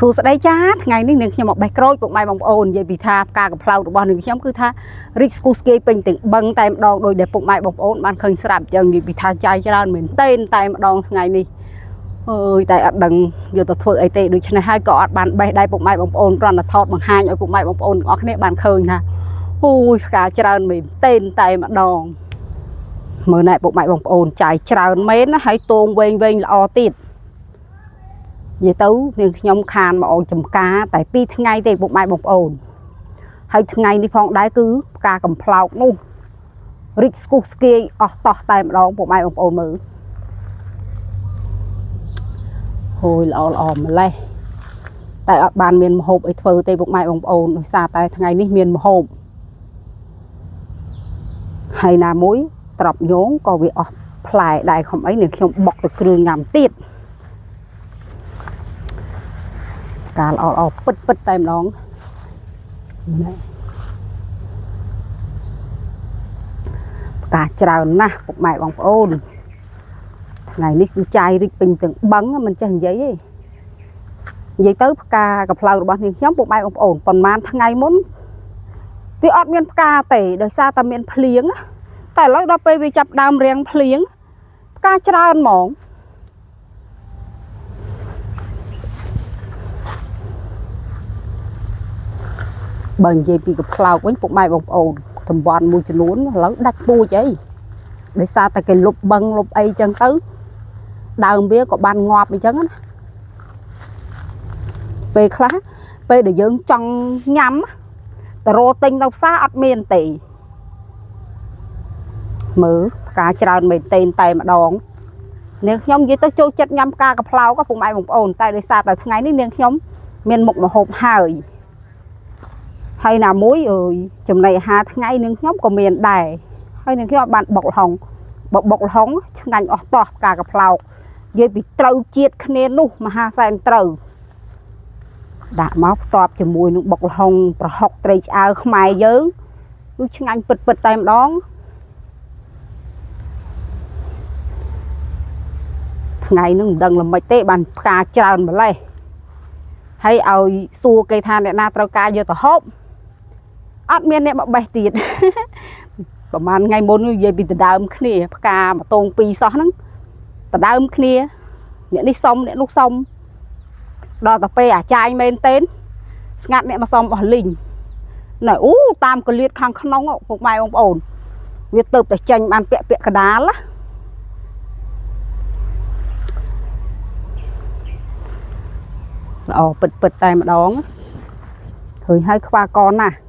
សួស្តីចាថ្ងៃនេះនាងខ្ញុំមកបេះក្រូចពុកម៉ែបងប្អូននិយាយពីថាផ្កាកំប្លោករបស់នាងខ្ញុំគឺថារីកស្គុះស្គាយពេញទាំងបឹងតែម្ដងដោយដែលពុកម៉ែបងប្អូនបានឃើញស្រាប់អញ្ចឹងនិយាយពីថាចាយច្រើនមែនទែនតែម្ដងថ្ងៃនេះអើយតែអត់ដឹងយកទៅធ្វើអីទេដូច្នេះហើយក៏អត់បានបេះដែរពុកម៉ែបងប្អូនគ្រាន់តែថតបង្ហាញឲ្យពុកម៉ែបងប្អូនទាំងអស់គ្នាបានឃើញថាអូយផ្កាច្រើនមែនទែនតែម្ដងមើលណែពុកម៉ែបងប្អូនចាយច្រើនមែនណាហើយតងវែងវែងល្អទៀត និយាយទៅនាងខ្ញុំខានមកអោយចំការតែ2ថ្ងៃទេពុកម៉ែបងប្អូនហើយថ្ងៃនេះផងដែរគឺផ្កាកំប្លោកនោះរីកស្គុះស្គាយអស់តោះតែម្ដងពុកម៉ែបងប្អូនមើលហូយល្អល្អម្លេះតែអត់បានមានម្ហូបអីធ្វើទេពុកម៉ែបងប្អូនដោយសារតែថ្ងៃនេះមានម្ហូបហើយណាមួយត្រប់ញងក៏វាអស់ផ្លែដែរខំអីនាងខ្ញុំបុកទៅគ្រឿងញ៉ាំទៀត ការល្អល្អពិតពិតតែម្ដងណែផ្កាច្រើនណាស់ពុកម៉ែបងប្អូនថ្ងៃនេះគឺចាយរីកពេញទាំងបឹងមិនចេះនិយាយទេនិយាយទៅផ្កាកំប្លៅរបស់នាងខ្ញុំពុកម៉ែបងប្អូនប៉ុន្មានថ្ងៃមុនវាអត់មានផ្កាទេដោយសារតែមានភ្លៀងណាតែឥឡូវដល់ពេលវាចាប់ដើមរាំងភ្លៀងផ្កាច្រើនហ្មង បើនិយាយពីកំប្លោកវិញពុកម៉ែបងប្អូនតំបន់មួយចំនួនឥឡូវដាច់ពូជអីដោយសារតែគេលុបបឹងលុបអីចឹងទៅដើមវាក៏បានងាប់អញ្ចឹងណាពេលខ្លះពេលដែលយើងចង់ញ៉ាំទៅរកទិញនៅផ្សារអត់មានទេមើលផ្កាច្រើនមែនទែនតែម្ដងនាងខ្ញុំនិយាយទៅចូលចិត្តញ៉ាំផ្កាកំប្លោកពុកម៉ែបងប្អូនតែដោយសារតែថ្ងៃនេះនាងខ្ញុំមានមុខម្ហូបហើយ ហើយណាមួយអើយចំណីអាហារថ្ងៃនឹងខ្ញុំក៏មានដែរហើយនឹងខ្ញុំអត់បានបុកល្ហុងបើបុកល្ហុងឆ្ងាញ់អស់តោះផ្កាកប្លោកនិយាយពីត្រូវជាតិគ្នានោះមហាសែនត្រូវដាក់មកផ្ទាប់ជាមួយនឹងបុកល្ហុងប្រហុកត្រីឆ្អើរខ្មែរយើងគឺឆ្ងាញ់ពិតពិតតែម្ដងថ្ងៃហ្នឹងមិនដឹងល្មិចទេបានផ្កាច្រើនម្លេះហើយឲ្យសួរគេថាអ្នកណាត្រូវការយកទៅហូប អត់មានអ្នកមកបេះទៀត ប្រហែលថ្ងៃមុននិយាយពីដដើមគ្នាផ្កាមួយតងពីរសោះហ្នឹងដដើមគ្នាអ្នកនេះសុំអ្នកនោះសុំដល់ទៅពេលអាចាយមែនទែនស្ងាត់អ្នកមកសុំអស់លីងណែអូតាមកលៀតខាងក្នុងពុកម៉ែបងប្អូនវាទៅតែចេញបានពាក់ពាក់កដាលណាល្អពិតពិតតែម្ដងឃើញហើយខ្វះកណាស់